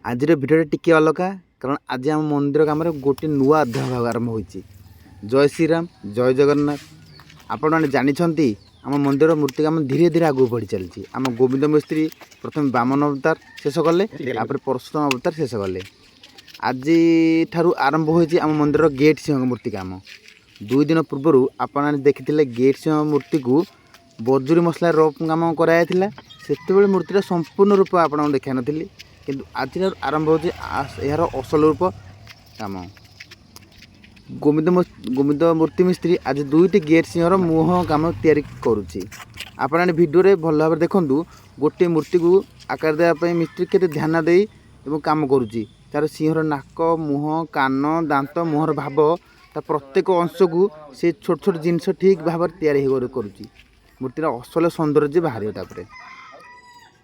ଆଜିର ଭିଡ଼ିଓଟା ଟିକେ ଅଲଗା, କାରଣ ଆଜି ଆମ ମନ୍ଦିର କାମରେ ଗୋଟିଏ ନୂଆ ଅଧ୍ୟାୟ ଆରମ୍ଭ ହୋଇଛି। ଜୟ ଶ୍ରୀରାମ, ଜୟ ଜଗନ୍ନାଥ। ଆପଣମାନେ ଜାଣିଛନ୍ତି, ଆମ ମନ୍ଦିର ମୂର୍ତ୍ତି କାମ ଧୀରେ ଧୀରେ ଆଗକୁ ବଢ଼ି ଚାଲିଛି। ଆମ ଗୋବିନ୍ଦ ମିସ୍ତ୍ରୀ ପ୍ରଥମେ ବାମନ ଅବତାର ଶେଷ କଲେ, ତାପରେ ପରଶୁରାମ ଅବତାର ଶେଷ କଲେ। ଆଜିଠାରୁ ଆରମ୍ଭ ହୋଇଛି ଆମ ମନ୍ଦିରର ଗେଟ୍ ସିଂହ ମୂର୍ତ୍ତି କାମ। 2 ଦିନ ପୂର୍ବରୁ ଆପଣମାନେ ଦେଖିଥିଲେ, ଗେଟ୍ ସିଂହ ମୂର୍ତ୍ତିକୁ ବଜୁରୀ ମସଲା ରଫ୍ କାମ କରାଯାଇଥିଲା। ସେତେବେଳେ ମୂର୍ତ୍ତିର ସମ୍ପୂର୍ଣ୍ଣ ରୂପ ଆପଣଙ୍କୁ ଦେଖାଇ ନଥିଲି, କିନ୍ତୁ ଆଜିଠାରୁ ଆରମ୍ଭ ହେଉଛି ଏହାର ଅସଲ ରୂପ କାମ। ଗୋବିନ୍ଦ ଗୋବିନ୍ଦ ମୂର୍ତ୍ତି ମିସ୍ତ୍ରୀ ଆଜି ଦୁଇଟି ଗେଟ୍ ସିଂହର ମୁହଁ କାମ ତିଆରି କରୁଛି। ଆପଣମାନେ ଭିଡ଼ିଓରେ ଭଲ ଭାବରେ ଦେଖନ୍ତୁ, ଗୋଟିଏ ମୂର୍ତ୍ତିକୁ ଆକାର ଦେବା ପାଇଁ ମିସ୍ତ୍ରୀ କେତେ ଧ୍ୟାନ ଦେଇ ଏବଂ କାମ କରୁଛି। ତାର ସିଂହର ନାକ, ମୁହଁ, କାନ, ଦାନ୍ତ, ମୁହଁର ଭାବ, ତା ପ୍ରତ୍ୟେକ ଅଂଶକୁ ସେ ଛୋଟ ଛୋଟ ଜିନିଷ ଠିକ୍ ଭାବରେ ତିଆରି ହେଇ କରୁଛି। ମୂର୍ତ୍ତିର ଅସଲ ସୌନ୍ଦର୍ଯ୍ୟ ବାହାରିବ। ତାପରେ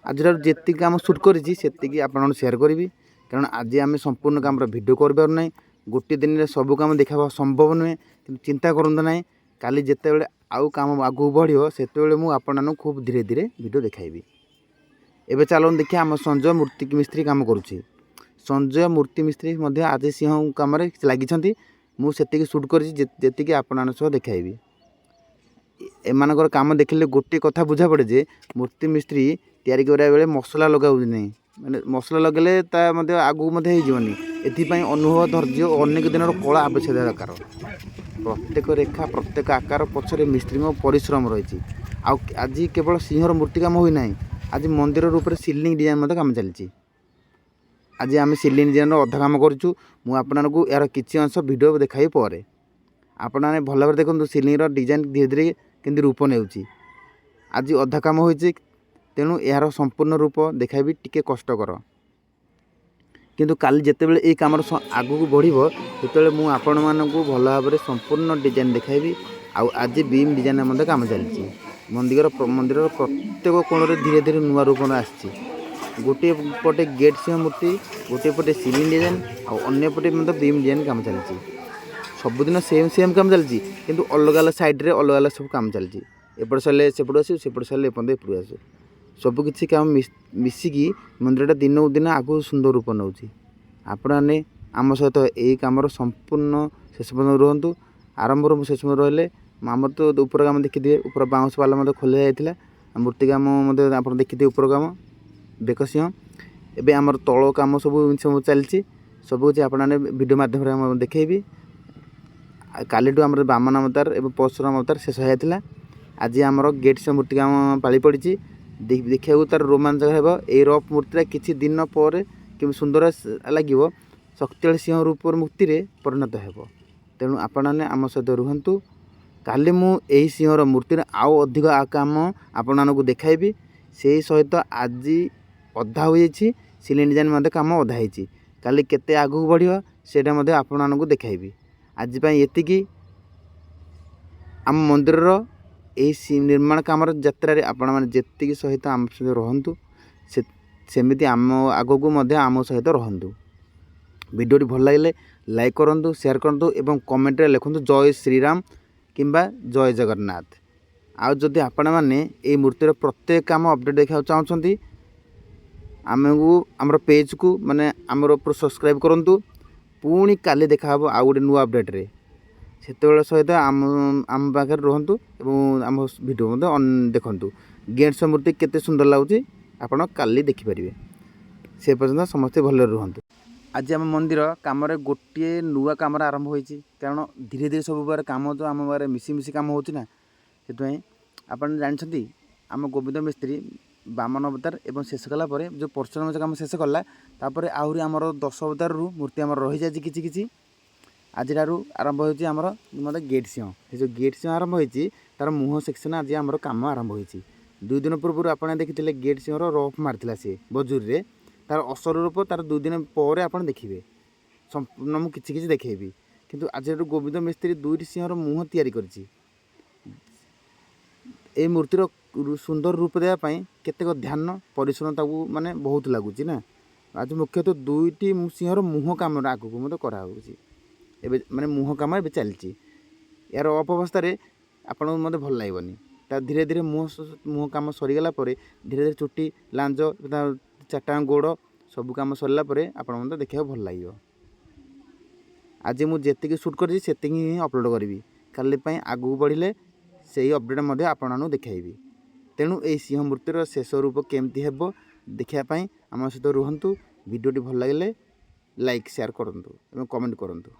ଆଜିଠାରୁ ଯେତିକି କାମ ସୁଟ୍ କରିଛି, ସେତିକି ଆପଣଙ୍କୁ ସେୟାର କରିବି, କାରଣ ଆଜି ଆମେ ସମ୍ପୂର୍ଣ୍ଣ କାମର ଭିଡ଼ିଓ କରିପାରୁ ନାହିଁ। ଗୋଟିଏ ଦିନରେ ସବୁ କାମ ଦେଖାଇବା ସମ୍ଭବ ନୁହେଁ। କିନ୍ତୁ ଚିନ୍ତା କରନ୍ତୁ ନାହିଁ, କାଲି ଯେତେବେଳେ ଆଉ କାମ ଆଗକୁ ବଢ଼ିବ, ସେତେବେଳେ ମୁଁ ଆପଣମାନଙ୍କୁ ଖୁବ୍ ଧୀରେ ଧୀରେ ଭିଡ଼ିଓ ଦେଖାଇବି। ଏବେ ଚାଲନ୍ତୁ ଦେଖିବା, ଆମ ସଞ୍ଜୟ ମୂର୍ତ୍ତି ମିସ୍ତ୍ରୀ କାମ କରୁଛି। ସଞ୍ଜୟ ମୂର୍ତ୍ତି ମିସ୍ତ୍ରୀ ମଧ୍ୟ ଆଜି ସିଂହ କାମରେ ଲାଗିଛନ୍ତି। ମୁଁ ସେତିକି ସୁଟ୍ କରିଛି ଯେତିକି ଆପଣମାନଙ୍କ ସହ ଦେଖାଇବି। ଏମାନଙ୍କର କାମ ଦେଖିଲେ ଗୋଟିଏ କଥା ବୁଝା ପଡ଼େ ଯେ ମୂର୍ତ୍ତି ମିସ୍ତ୍ରୀ ତିଆରି କରିବା ବେଳେ ମସଲା ଲଗାଉଛି ନାହିଁ, ମାନେ ମସଲା ଲଗାଇଲେ ତା ମଧ୍ୟ ଆଗକୁ ମଧ୍ୟ ହେଇଯିବନି। ଏଥିପାଇଁ ଅନୁଭବ, ଧୈର୍ଯ୍ୟ ଓ ଅନେକ ଦିନର କଳା ଆବଶ୍ୟକତା ଦରକାର। ପ୍ରତ୍ୟେକ ରେଖା, ପ୍ରତ୍ୟେକ ଆକାର ପଛରେ ମିସ୍ତ୍ରୀଙ୍କ ପରିଶ୍ରମ ରହିଛି। ଆଉ ଆଜି କେବଳ ସିଂହର ମୂର୍ତ୍ତି କାମ ହୋଇନାହିଁ, ଆଜି ମନ୍ଦିର ରୂପରେ ସିଲିଂ ଡିଜାଇନ୍ ମଧ୍ୟ କାମ ଚାଲିଛି। ଆଜି ଆମେ ସିଲିଂ ଡିଜାଇନ୍ର ଅଧା କାମ କରୁଛୁ। ମୁଁ ଆପଣଙ୍କୁ ଏହାର କିଛି ଅଂଶ ଭିଡ଼ିଓ ଦେଖାଇବି ପରେ। ଆପଣମାନେ ଭଲ ଭାବରେ ଦେଖନ୍ତୁ, ସିଲିଂର ଡିଜାଇନ୍ ଧୀରେ ଧୀରେ କେମିତି ରୂପ ନେଉଛି। ଆଜି ଅଧା କାମ ହୋଇଛି, ତେଣୁ ଏହାର ସମ୍ପୂର୍ଣ୍ଣ ରୂପ ଦେଖାଇବି ଟିକେ କଷ୍ଟକର। କିନ୍ତୁ କାଲି ଯେତେବେଳେ ଏଇ କାମର ଆଗକୁ ବଢ଼ିବ, ସେତେବେଳେ ମୁଁ ଆପଣମାନଙ୍କୁ ଭଲ ଭାବରେ ସମ୍ପୂର୍ଣ୍ଣ ଡିଜାଇନ୍ ଦେଖାଇବି। ଆଉ ଆଜି ବିମ୍ ଡିଜାଇନ୍ ମଧ୍ୟ କାମ ଚାଲିଛି। ମନ୍ଦିରର ପ୍ରତ୍ୟେକ କୋଣରେ ଧୀରେ ଧୀରେ ନୂଆ ରୂପ ଆସିଛି। ଗୋଟିଏ ପଟେ ଗେଟ୍ ସିଂହ ମୂର୍ତ୍ତି, ଗୋଟିଏ ପଟେ ସିଲିଂ ଡିଜାଇନ୍, ଆଉ ଅନ୍ୟ ପଟେ ମଧ୍ୟ ବିମ୍ ଡିଜାଇନ୍ କାମ ଚାଲିଛି। ସବୁଦିନ ସେମ୍ ସେମ୍ କାମ ଚାଲିଛି, କିନ୍ତୁ ଅଲଗା ଅଲଗା ସାଇଡ଼୍ରେ ଅଲଗା ଅଲଗା ସବୁ କାମ ଚାଲିଛି। ଏପଟେ ସରିଲେ ସେପଟୁ ଆସିବ, ସେପଟେ ସରିଲେ ଏପର୍ଯ୍ୟନ୍ତ ଏପଟକୁ ଆସିବ। ସବୁକିଛି କାମ ମିଶିକି ମନ୍ଦିରଟା ଦିନକୁ ଦିନ ଆଗକୁ ସୁନ୍ଦର ରୂପ ନେଉଛି। ଆପଣମାନେ ଆମ ସହିତ ଏଇ କାମର ସମ୍ପୂର୍ଣ୍ଣ ଶେଷ ପର୍ଯ୍ୟନ୍ତ ରୁହନ୍ତୁ। ଆରମ୍ଭରୁ ମୁଁ ଶେଷ ପର୍ଯ୍ୟନ୍ତ ରହିଲେ, ଆମର ତ ଉପର କାମ ଦେଖିଥିବେ, ଉପର ବାଉଁଶ ପାଲ ମଧ୍ୟ ଖୋଲା ଯାଇଥିଲା। ମୂର୍ତ୍ତି କାମ ମଧ୍ୟ ଆପଣ ଦେଖିଥିବେ, ଉପର କାମ ବେକ ସିଂହ। ଏବେ ଆମର ତଳ କାମ ସବୁ ସବୁ ଚାଲିଛି। ସବୁ କିଛି ଆପଣମାନେ ଭିଡ଼ିଓ ମାଧ୍ୟମରେ ମୁଁ ଦେଖେଇବି। ଆଉ କାଲିଠୁ ଆମର ବାମନ ଅବତାର ଏବଂ ପରଶୁରାମ ଅବତାର ଶେଷ ହୋଇଯାଇଥିଲା। ଆଜି ଆମର ଗେଟ୍ ସିଂହ ମୂର୍ତ୍ତି କାମ ପାଳି ପଡ଼ିଛି। ଦେଖିବାକୁ ତାର ରୋମାଞ୍ଚକ ହେବ। ଏଇ ରଫ୍ ମୂର୍ତ୍ତିଟା କିଛି ଦିନ ପରେ କେମିତି ସୁନ୍ଦର ଲାଗିବ, ଶକ୍ତିଶାଳୀ ସିଂହ ରୂପର ମୂର୍ତ୍ତିରେ ପରିଣତ ହେବ। ତେଣୁ ଆପଣମାନେ ଆମ ସହିତ ରୁହନ୍ତୁ। କାଲି ମୁଁ ଏହି ସିଂହର ମୂର୍ତ୍ତିର ଆଉ ଅଧିକ କାମ ଆପଣମାନଙ୍କୁ ଦେଖାଇବି। ସେଇ ସହିତ ଆଜି ଅଧା ହୋଇଯାଇଛି, ସିଲିଂ ଡିଜାଇନ୍ ମଧ୍ୟ କାମ ଅଧା ହେଇଛି। କାଲି କେତେ ଆଗକୁ ବଢ଼ିବ, ସେଇଟା ମଧ୍ୟ ଆପଣମାନଙ୍କୁ ଦେଖାଇବି। ଆଜି ପାଇଁ ଏତିକି। ଆମ ମନ୍ଦିରର ଏହି ନିର୍ମାଣ କାମର ଯାତ୍ରାରେ ଆପଣମାନେ ଯେତିକି ସହିତ ଆମ ସହିତ ରୁହନ୍ତୁ, ସେ ସେମିତି ଆମ ଆଗକୁ ମଧ୍ୟ ଆମ ସହିତ ରହନ୍ତୁ। ଭିଡ଼ିଓଟି ଭଲ ଲାଗିଲେ ଲାଇକ୍ କରନ୍ତୁ, ସେୟାର କରନ୍ତୁ ଏବଂ କମେଣ୍ଟରେ ଲେଖନ୍ତୁ ଜୟ ଶ୍ରୀରାମ କିମ୍ବା ଜୟ ଜଗନ୍ନାଥ। ଆଉ ଯଦି ଆପଣମାନେ ଏଇ ମୂର୍ତ୍ତିର ପ୍ରତ୍ୟେକ କାମ ଅପଡ଼େଟ୍ ଦେଖିବାକୁ ଚାହୁଁଛନ୍ତି, ଆମକୁ ଆମର ପେଜ୍କୁ, ମାନେ ଆମର ଉପରେ ସବସ୍କ୍ରାଇବ୍ କରନ୍ତୁ। ପୁଣି କାଲି ଦେଖାହେବ ଆଉ ଗୋଟେ ନୂଆ ଅପଡ଼େଟ୍ରେ। ସେତେବେଳେ ସହିତ ଆମ ଆମ ପାଖରେ ରୁହନ୍ତୁ ଏବଂ ଆମ ଭିଡ଼ିଓ ମଧ୍ୟ ଦେଖନ୍ତୁ। ଗେଟ୍ ମୂର୍ତ୍ତି କେତେ ସୁନ୍ଦର ଲାଗୁଛି, ଆପଣ କାଲି ଦେଖିପାରିବେ। ସେ ପର୍ଯ୍ୟନ୍ତ ସମସ୍ତେ ଭଲରେ ରୁହନ୍ତୁ। ଆଜି ଆମ ମନ୍ଦିର କାମରେ ଗୋଟିଏ ନୂଆ କାମର ଆରମ୍ଭ ହୋଇଛି, କାରଣ ଧୀରେ ଧୀରେ ସବୁ ପ୍ରକାର କାମ ତ ଆମ ପାଖରେ ମିଶି ମିଶି କାମ ହେଉଛି ନା, ସେଥିପାଇଁ। ଆପଣ ଜାଣିଛନ୍ତି, ଆମ ଗୋବିନ୍ଦ ମିସ୍ତ୍ରୀ ବାମନ ଅବତାର ଏବଂ ଶେଷ କଲା ପରେ ଯେଉଁ ପରଶୁରାମ କାମ ଶେଷ କଲା, ତାପରେ ଆହୁରି ଆମର 10 ଅବତାରରୁ ମୂର୍ତ୍ତି ଆମର ରହିଯାଇଛି କିଛି କିଛି। ଆଜିଠାରୁ ଆରମ୍ଭ ହେଉଛି ଆମର ମଧ୍ୟ ଗେଟ୍ ସିଂହ। ସେ ଯେଉଁ ଗେଟ୍ ସିଂହ ଆରମ୍ଭ ହୋଇଛି, ତାର ମୁହଁ ସେକ୍ସନ୍ ଆଜି ଆମର କାମ ଆରମ୍ଭ ହୋଇଛି। 2 ଦିନ ପୂର୍ବରୁ ଆପଣ ଦେଖିଥିଲେ, ଗେଟ୍ ସିଂହର ରଫ୍ ମାରିଥିଲା ସିଏ ବଜୁରୀରେ। ତାର ଅସଲ ରୂପ ତାର 2 ଦିନ ପରେ ଆପଣ ଦେଖିବେ। ସମ୍ପୂର୍ଣ୍ଣ ମୁଁ କିଛି କିଛି ଦେଖେଇବି। କିନ୍ତୁ ଆଜିଠାରୁ ଗୋବିନ୍ଦ ମିସ୍ତ୍ରୀ ଦୁଇଟି ସିଂହର ମୁହଁ ତିଆରି କରିଛି। ଏଇ ମୂର୍ତ୍ତିର ସୁନ୍ଦର ରୂପ ଦେବା ପାଇଁ କେତେକ ଧ୍ୟାନ, ପରିଶ୍ରମ ତାକୁ ମାନେ ବହୁତ ଲାଗୁଛି ନା। ଆଜି ମୁଖ୍ୟତଃ ଦୁଇଟି ସିଂହର ମୁହଁ କାମର ଆଗକୁ ମଧ୍ୟ କରାହେଉଛି ଏବେ, ମାନେ ମୁହଁ କାମ ଏବେ ଚାଲିଛି। ଏହାର ଅଫ୍ ଅବସ୍ଥାରେ ଆପଣଙ୍କୁ ମଧ୍ୟ ଭଲ ଲାଗିବନି। ତା ଧୀରେ ଧୀରେ ମୁହଁ ମୁହଁ କାମ ସରିଗଲା ପରେ ଧୀରେ ଧୀରେ ଚୁଟି, ଲାଞ୍ଜ, ତା ଚାରିଟା ଗୋଡ଼ ସବୁ କାମ ସରିଲା ପରେ ଆପଣଙ୍କୁ ଦେଖିବାକୁ ଭଲ ଲାଗିବ। ଆଜି ମୁଁ ଯେତିକି ସୁଟ୍ କରିଛି, ସେତିକି ହିଁ ଅପଲୋଡ଼ କରିବି। କାଲି ପାଇଁ ଆଗକୁ ବଢ଼ିଲେ ସେଇ ଅପଡ଼େଟ୍ ମଧ୍ୟ ଆପଣମାନଙ୍କୁ ଦେଖାଇବି। ତେଣୁ ଏହି ସିଂହ ମୂର୍ତ୍ତିର ଶେଷ ରୂପ କେମିତି ହେବ ଦେଖିବା ପାଇଁ ଆମ ସହିତ ରୁହନ୍ତୁ। ଭିଡ଼ିଓଟି ଭଲ ଲାଗିଲେ ଲାଇକ୍, ସେୟାର କରନ୍ତୁ ଏବଂ କମେଣ୍ଟ କରନ୍ତୁ।